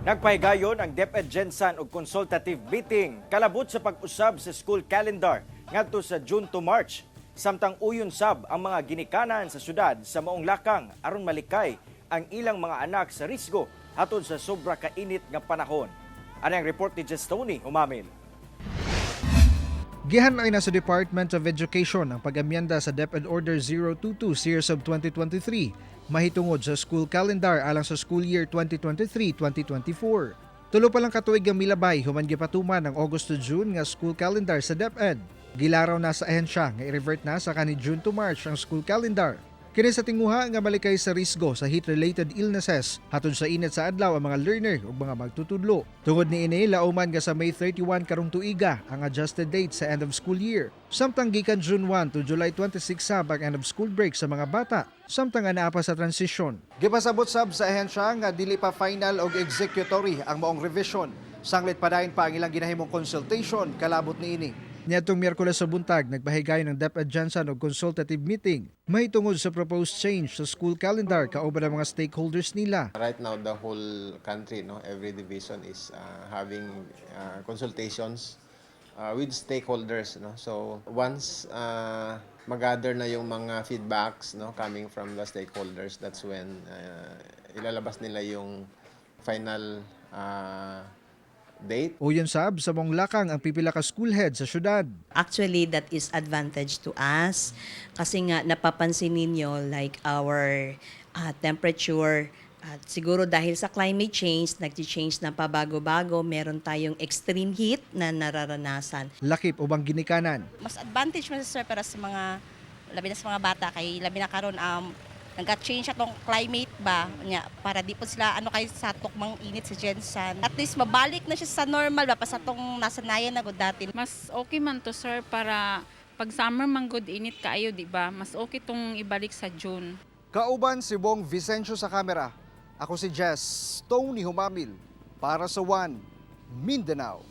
Nagpahigayon ang DepEd GenSan og consultative meeting kalabot sa pag-usab sa school calendar ngadto sa June to March. Samtang uyon sab ang mga ginikanan sa syudad sa maong lakang aron malikay ang ilang mga anak sa risgo hatod sa sobra kainit nga panahon. Ani ang report ni Jestony Humamil. Gihanay na sa Department of Education ang pag-amyenda sa DepEd Order 022 Series of 2023 mahitungod sa school calendar alang sa school year 2023-2024. 3 pa lang katuig ang milabay human gipatuman ang August to June nga school calendar sa DepEd. Gilaraw na sa ahensya nga i-revert na sa kani June to March ang school calendar. Kini sa tinguha nga malikay sa risgo sa heat-related illnesses hatod sa init sa adlaw ang mga learner ug mga magtutudlo. Tungod niini, lauman nga sa May 31 karong tuiga ang adjusted date sa end of school year. Samtang gikan June 1 to July 26 sab ang end of school break sa mga bata, samtang anaa pa sa transition. Gipasabot sab sa ahensya nga dili pa final og executory ang maong revision. Sanglit padayon pa ang ilang ginahimong consultation kalabot niini. Niadtong Miyerkules sa buntag, nagpahigayon ng DepEd GenSan og consultative meeting mahitungod sa proposed change sa school calendar kauban ang mga stakeholders nila. Right now, the whole country, no, every division is having consultations with stakeholders, no. So once mag-gather na yung mga feedbacks, no, coming from the stakeholders, that's when ilalabas nila yung final date. Uyon sab sa maong lakang ang pipila ka school head sa syudad. Actually, that is advantage to us kasi nga napapansin ninyo, like our temperature at siguro dahil sa climate change, nag-change na pabago-bago, meron tayong extreme heat na nararanasan. Lakip ubang ginikanan. Mas advantage man, sir, para sa mga, labi na sa mga bata, kay labi na karon nagka-change atong climate ba nya, para di po sila ano kay sa tukmang init sa GenSan. At least mabalik na siya sa normal ba pa sa atong nasanayan na gud dati. Mas okay man to, sir, para pag summer man gud init kaayo, di ba? Mas okay tong ibalik sa June. Kauban si Bong Vicencio sa kamera. Ako si Jess Tony Humamil para sa One Mindanao.